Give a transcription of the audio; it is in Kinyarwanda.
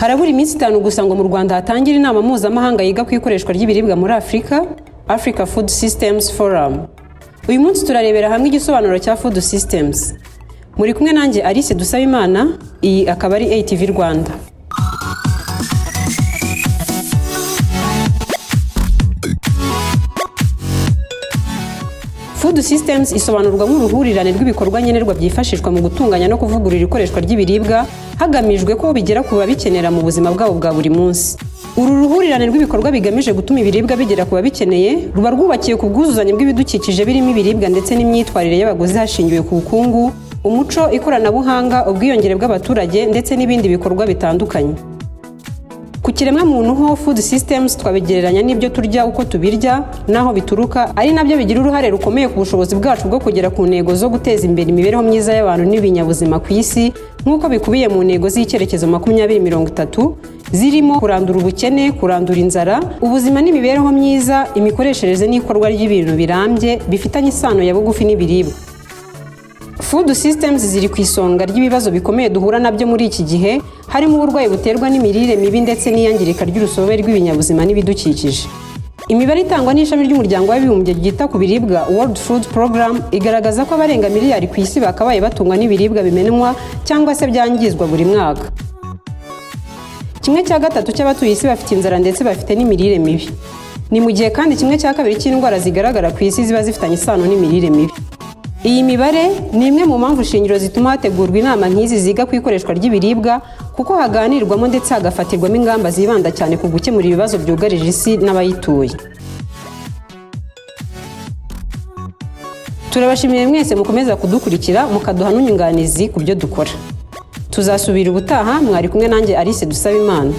Harabura iminsi 5 gusa ngo mu Rwanda hatangire inama mpuzamahanga yiga ku ikoreshwa ry'ibiribwa muri Afurika, Africa Food Systems Forum. Uyu munsi turarebera hamwe igisobanuro cya Food Systems. Muri kumwe nanjye Alice Dusabimana, iyi akaba ari ATV Rwanda. Food Systems isobanurwa nk'uruhurirane rw'ibikorwa nkenerwa byifashishwa mu gutunganya no kuvugurura ikoreshwa ry'ibiribwa, hagamijwe ko bigera ku babikenera mu buzima bwabo bwa buri munsi. Uru ruhurirane rw'ibikorwa bigamije gutuma ibiribwa bigera ku babikeneye ruba rwubakiye ku bwuzuzanye bw'ibidukikije birimo ibiribwa ndetse n'imyitwarire y'abaguzi hashingiwe ku bukungu, umuco, ikoranabuhanga, ubwiyongere bw'abaturage ndetse n'ibindi bikorwa bitandukanye. Ku kiremwamuntu ho, food systems twabigereranya n'ibyo turya, uko tubirya n'aho bituruka, ari nabyo bigira uruhare rukomeye ku bushobozi bwacu bwo kugera ku ntego zo guteza imbere imibereho myiza y'abantu n'ibinyabuzima ku isi, nk'uko bikubiye mu ntego z'icyerekezo 2030, zirimo kurandura ubukene, kurandura inzara, ubuzima n'imibereho myiza, imikoreshereze n'ikorwa ry'ibintu birambye bifitanye isano ya bugufi n'ibiribwa. Food systems ziri ku isonga ry'ibibazo bikomeye duhura nabyo muri iki gihe, harimo uburwayi buterwa n'imirire mibi ndetse n'iyangirika ry'urusobe rw'ibinyabuzima n'ibidukikije. Imibare itangwa n'ishami ry'Umuryango w'Abibumbye ryita ku biribwa, World Food Program, igaragaza ko abarenga miliyari ku isi bakabaye batungwa n'ibiribwa bimenwa cyangwa se byangizwa buri mwaka. 1/3 cy'abatuye isi bafite inzara ndetse bafite n'imirire mibi. Ni mu gihe kandi 1/2 cy'indwara zigaragara ku isi ziba zifitanye isano n'imirire mibi. Iyi mibare ni imwe mu mpamvu shingiro zituma hategurwa inama nk'izi ziga ku ikoreshwa ry'ibiribwa, kuko haganirwamo ndetse hagafatirwamo ingamba zibanda cyane ku gukemura ibibazo byugarije isi n'abayituye. Turabashimiye mwese mukomeza kudukurikira, mukaduha n'inyunganizi ku byo dukora. Tuzasubira ubutaha. Mwari kumwe nanjye Alice Dusabimana.